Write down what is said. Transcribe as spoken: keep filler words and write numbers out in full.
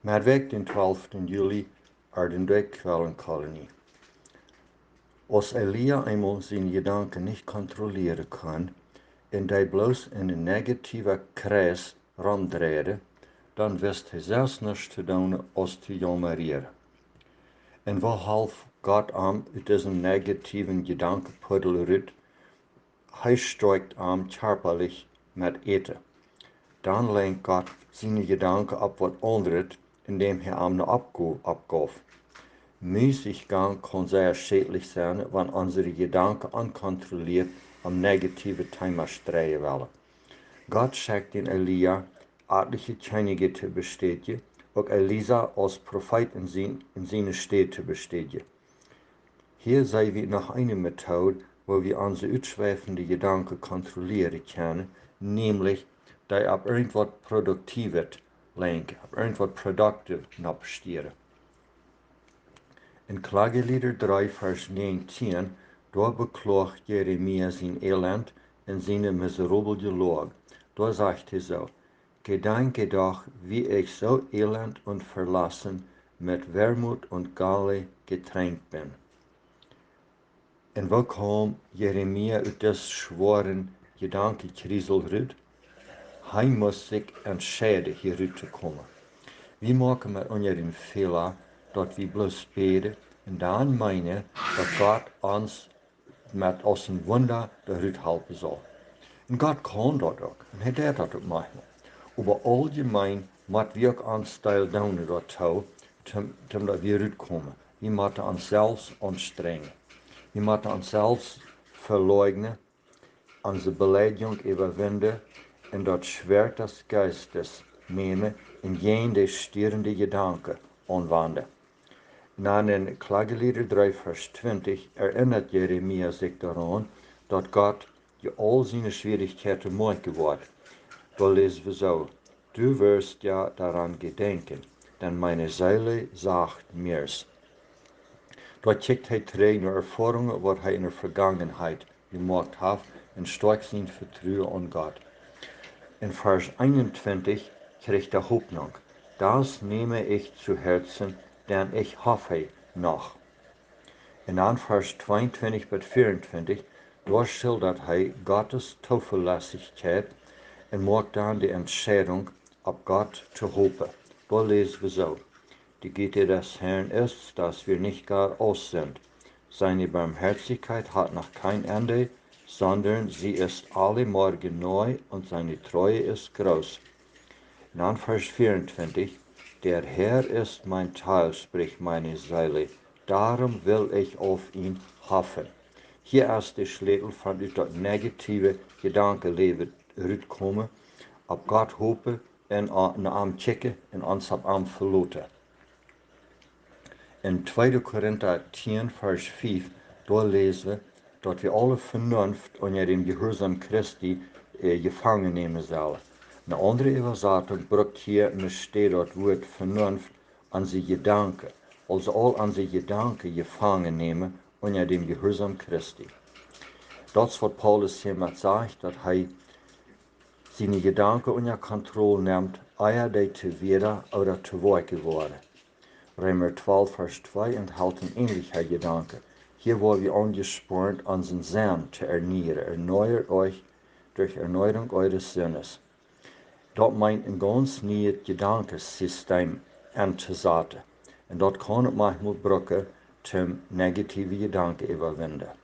Met Wäakj dän twalften Juli, Erdendweck, Quellenkolonie. Aus Elia eemol siene Jedanken nich kontrollieren kunn un dee bloos en een negativen Kreis romdreide, dan wist hee selfst nuscht to doonen aus to jaumerieren. Un woo holp Gott am ut disen negativen Jedankenpuddel rut? Hee stoakjt am kjarpalich met Äten. Dan lenkjt Gott siene Jedanken opp waut aundret, endäm hee am ne Oppgow oppjeef. Müßiggång kaun sea schädlich sennen, wan onse Jedanken onkontrollieet om negative Themas dreien wellen. Gott schekjt dän Elia, atelje Kjennichs to bestädjen, uk Elisa aus Profeet en sien, en siene Städ to bestädjen. Hia seenen wie noch eene Method, woo wie onse utschweifende Jedanken kontrollieren kjennen, nämlich dee opp irjentwaut Produktiewet lenkjen, opp irjentwaut productive nopp stieren. En Klagelieder dree, Varsch näajentieen, doa bekloagt Jeremia sien Elend un siene miserabele Loag. Doa sajcht hee soo: Gedenke doch, wie ich so elend und verlassen, mit Wermut und Galle getränkt bin. Un woo kjeem Jeremia ut disen schwoaren Jedankenkjriesel rut? Hee must sikj entscheiden, hia rut to komen. Wie moaken mau unja dän Fäla, daut wie bloos bäden un dan meenen, daut Gott ons met aus een Wunda doa rut halpen saul. Un Gott kaun daut uk. Un hee deit daut uk maunchmol. Oba auljemeen mott wie uk ons Deel doonen doatoo, toom, toom daut wie rutkomen. Wie motten ons selfst aunstrenjen. Wie motten ons selfst veleugnen, onse Beleidjunk äwawinden un daut Schwert des Geistes nämen un jäajen de stierende Jedanken aunwenden. Un dan en Klagelieder dree, Varsch twintich, erinnert Jeremia sikj doaraun, daut Gott je aul siene Schwierichkjeiten moakjen woat. Doa läsen wie soo: Du wirst ja daran gedenken, denn meine Seele sacht mir's. Doa kjikjt hee trigj no Erfoarungen, waut hee en de Vegangenheit jemoakt haft, un stoakjt sien Vetruen aun Gott. En Varsch eenuntwintich kjricht hee Hopninj: Das nehme ich zu Herzen, denn ich hoffe noch. Un dan Varsch tweeuntwintich bat vieeuntwintich, doa schildat hee Gottes Zuverlässigkeit un moakt dan de Entscheidunk, opp Gott to hopen. Doa läsen wie soo: Die Güte des Herrn ist, dass wir nicht gar aus sind. Seine Barmherzigkeit hat noch kein Ende, sondern sie ist alle Morgen neu und seine Treue ist groß. Un dan Varsch vieeuntwintich: Der Herr ist mein Teil, spricht meine Seele, darum will ich auf ihn hoffen. Hia es de Schlätel von ut daut negative Jedankenläwen rutkomen, opp Gott hopen un a-, no am kjikjen un ons opp am veloten. En tweede Korinta tieen, Varsch fief, doa läsen wie, daut wie aule Venunft unja dän Jehuarsaum Christi, äh, jefangen nämen sellen. Eene aundre Äwasatunk brukt hia enne Städ daut Wuat Venunft, onse Jedanken. Aulsoo aul onse Jedanken jefangen nämen unja dän Jehuarsaum Christi. Daut es waut Paulus hia met sajcht, daut hee siene Jedanken unja Kontroll nemt, ea dee to Wieed ooda to Woakj woaren. Reema twalf, Varsch twee enthält een änelja Jedanke. Hia woa wie aunjespornt, onsen Senn to ernieren. Erneuert euch durch Erneuerung eures Sinnes. Daut meent een gaunz nieet Jedankensystem auntosaten. Un daut kaun uk maunchmol brucken, toom negative Jedanken äwawinden.